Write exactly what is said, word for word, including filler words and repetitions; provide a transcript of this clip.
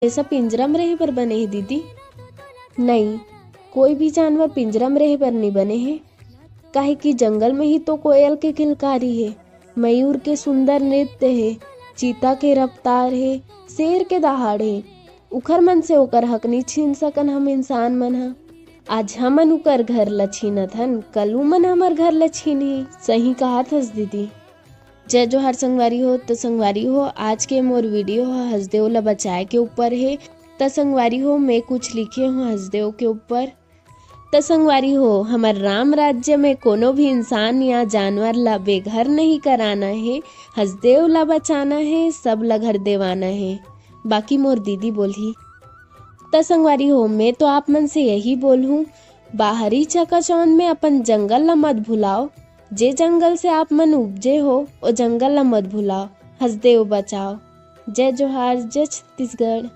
हमेशा पिंजरा में रहे बर बने हे दीदी? नहीं, कोई भी जानवर पिंजरा में रहे बर नहीं बने हे, काहे कि जंगल में ही तो कोयल के किलकारी हे, मयूर के सुंदर नृत्य हे, चीता के रफ्तार हे, शेर के दहाड़ हे। उखर मन से ओकर हक नहीं छीन सकन हम इंसान मन ह। आज हमन उकर घर ल छीनत हन, कल उमन हमर घर ल छीनही। सही कहत हस दीदी। जय जोहार संगवारी हो। तो संगवारी हो, आज के मोर वीडियो ह हसदेव ल बचाए के ऊपर हे। त संगवारी हो, मैं कुछ लिखे हूँ हसदेव के ऊपर। त संगवारी हो, हमर राम राज्य में कोनो भी इंसान या जानवर ला बेघर नहीं कराना हे, हसदेव ला बचाना हे, सब ला घर देवाना हे। बाकी मोर दीदी बोलही। त संगवारी हो, मैं तो आप मन से यही बोलहूँ, बाहरी चकाचौंध में अपन जंगल ला मत भुलाओ। जे जंगल से आप मन उपजे हो, ओ जंगल ला मत भुलाओ। हसदेव बचाओ। जय जोहार, जय छत्तीसगढ़।